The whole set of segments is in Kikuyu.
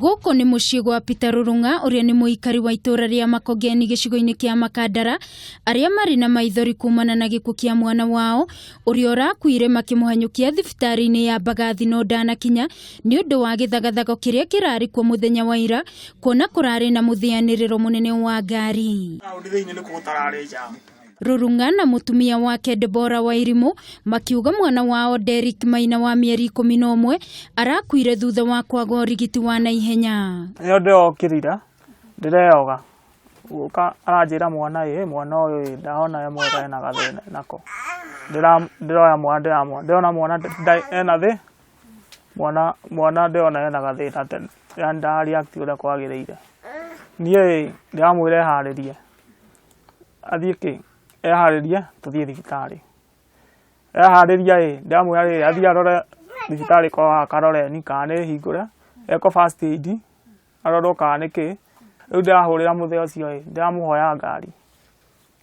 Gũkũ nĩ mũciĩ gwa Peter Rũrũng'a ũrĩa nĩ mũikari wa itũũra rĩa Makongeni gĩcigo-inĩ kĩa Makandara, arĩa marĩ na maithori kumana na gĩkuũ kĩa mwana wao ũrĩa ũrakuire makĩmũhanyũkia thibitarĩ-inĩ ya Mbagathi no ndanakinya nĩ ũndũ wa gĩthagathago kĩrĩa kĩrarĩ kuo mũthenya wa ira, kuona kũrarĩ na mũthĩanĩrĩro mũnene wa ngari. Taũni thĩinĩ nĩkuo gũtararĩ njamu. Rũrũng'a na mũtumia wake Deborah Wairimu makiuga mwana wao Derrick Maina wa mĩeri 11 arakuire thutha wa kwaga ũrigiti wa naihenya. Nĩyo ndĩrokĩrire ndĩreyoga gũka aranjĩra mwana ĩ mwana ũyũ ĩ ndahona e mwega ena gathĩna nako. Ndĩroya mwana ndĩramwona ndĩrona mwana ena thĩ mwana mwana ndĩrona ena gathĩna tene yani ndara react ũrĩa kwagĩrĩire. Niĩ ndĩramwĩra eharĩrie athiĩ kĩ eharĩrie tũthiĩ thibitarĩ. Eharĩria ĩ ndĩramwĩra rĩrĩ athiĩ arore thibitarĩ kwa Karoreni kana nĩ hingũre ekwo first aid arorwo kana nĩ kĩ. Rĩu ndĩrahũrĩra mũthee ũcio ĩ ndĩramũhoya ngari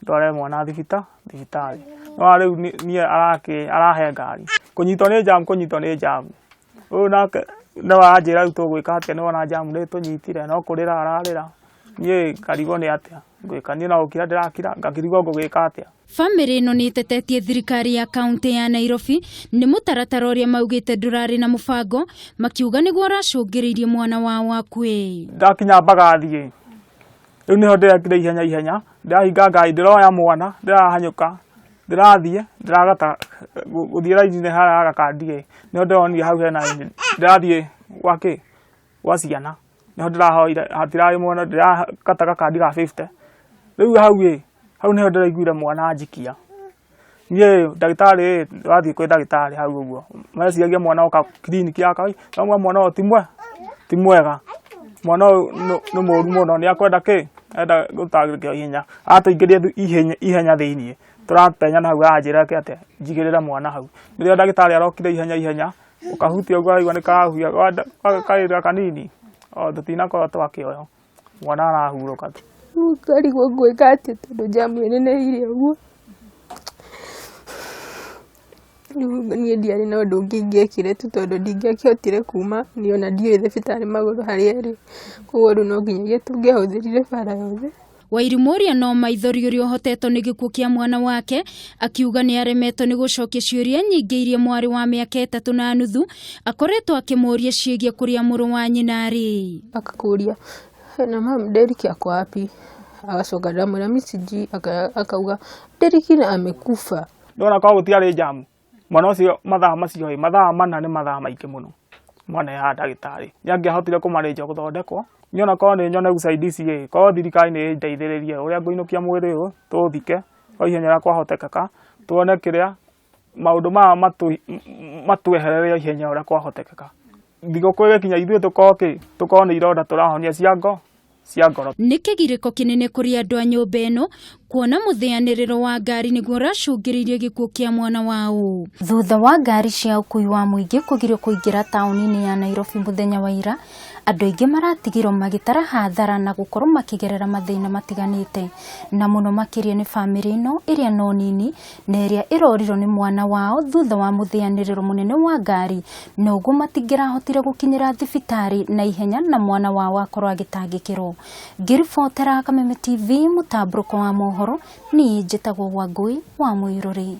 ndware mwana thibitarĩ. No rĩu niĩ arahe ngari. Kũnyitwo nĩ njamu kũnyitwo nĩ njamu. Ũyũ nake no aranjĩra rĩu tũgwĩka atĩa nĩwona njamu nĩ ĩtũnyitire no kũrĩra ararĩra. Niĩ ngarigwo nĩ atĩa ngwĩka niĩ no gũkira ndĩrakira ngakĩrigwo ngũgĩka atĩa. Bamĩrĩ ĩno nĩ ĩtetetie thirikari ya kaunti ya Nairobi nĩ mũtaratara ũrĩa maugĩte ndũrarĩ na mũbango, makiuga nĩguo ũracũngĩrĩirie mwana wao akue. Ndakinya Mbagathi ĩ rĩu nĩho ndĩrekire ihenya ihenya ndĩrahinga ngari ndĩroya mwana ndĩrahanyũka ndĩrathiĩ ndĩragata gũthiĩ raini-inĩ harĩa ya gakandi ĩ nĩho ndĩronire hau hena ndĩrathiĩ gwa kĩ gwa ciana nĩho ndĩrahoire hatirarĩ mwana ndĩrakata gakandi ga 50 rĩu hau ĩ hau nĩho ndĩraiguire mwana anjikia. Niĩ ndagĩtarĩ ĩ wathiĩ kwĩ ndagĩtarĩ hau ũguo meciragia mwana oka kiriniki ya kawaida no mwana ũyũ ti mwega mwana ũyũ nĩ mũru mũno nĩ akwenda kĩ enda gũtangĩkĩrwo ihenya atũingĩria ihenya thĩiniĩ tũratenya na hau aranjĩra atĩa njigĩrĩre mwana hau. Nĩrĩo ndagĩtarĩ arokire ihenya ihenya ũkahutia ũguo araigua nĩ karahuhia karĩra kanini o tũtinakorwo twakĩoywo mwana arahurũka tu. Rĩu ngarigwo ngwĩka atĩa tondũ njamu ĩneneheire ũguo. Rĩu niĩ ndiarĩ na ũndũ ũngĩ ingĩekire tu tondũ ndingĩakĩhotire kuma niĩ ona ndiũĩ thibitarĩ magũrũ harĩa ĩrĩ. Koguo rĩu no nginyagia tũngĩahũthĩrire bara yothe. Wairimu ũrĩa no maithori ũrĩa ũhotetwo nĩ gĩkuũ kĩa mwana wake akiuga nĩ aremetwo nĩ gũcokia ciũria nyingĩ iria mwarĩ wa mĩaka 3.5 akoretwo akĩmũũria ciĩgiĩ kũrĩa mũrũ wa nyina arĩ. Akakũria na mam Derrick ako wapi? Agacoka ndamwĩra mi sijui, akauga Derrick na amekufa. Ndona korwo gũtiarĩ njamu mwana ũcio mathaa macio ĩ mathaa 4 nĩ mathaa maingĩ mũno mwana e haha ndagĩtarĩ nĩ angĩahotire kũmarĩnja gũthondekwo. Niĩ ona korwo nĩ nyone usaidizi ĩ korwo thirikari nĩ ĩndeithĩrĩrie ũrĩa ngũinũkia mwĩrĩ ũyũ tũũthike o ihenya ũrĩa kwahotekeka tuone kĩrĩa maũndũ maya matweherere ihenya ũrĩa kwahotekeka. Thigũkũ ĩgĩkinya ithuĩ tũkorwo kĩ tũkorwo nĩ ironda tũrahonia cia ngoro. Nĩ kĩgirĩko kĩnene kũrĩ andũ a nyũmba ĩno kuona mũthĩanĩrĩro wa ngari nĩguo ũracũngĩrĩirie gĩkuũ kĩa mwana wao. Thutha wa ngari cia ũkui wa mũingĩ kũgirio kũingĩra taũni-inĩ ya Nairobi mũthenya wa ira, andũ aingĩ maratigirwo magĩtara hathara na gũkorwo makĩgerera mathĩna matiganĩte, na mũno makĩria nĩ bamĩrĩ ĩno ĩrĩa no nini na ĩrĩa ĩrorirwo nĩ mwana wao thutha wa mũthĩanĩrĩro mũnene wa ngari, na ũguo matingĩrahotire gũkinyĩra thibitarĩ na ihenya na mwana wao akorwo agĩtangĩkĩrwo. Ngĩribotera Kameme TV mũtambũrũko wa mohoro, niĩ njĩtagwo Wangũi wa Mũirũrĩ.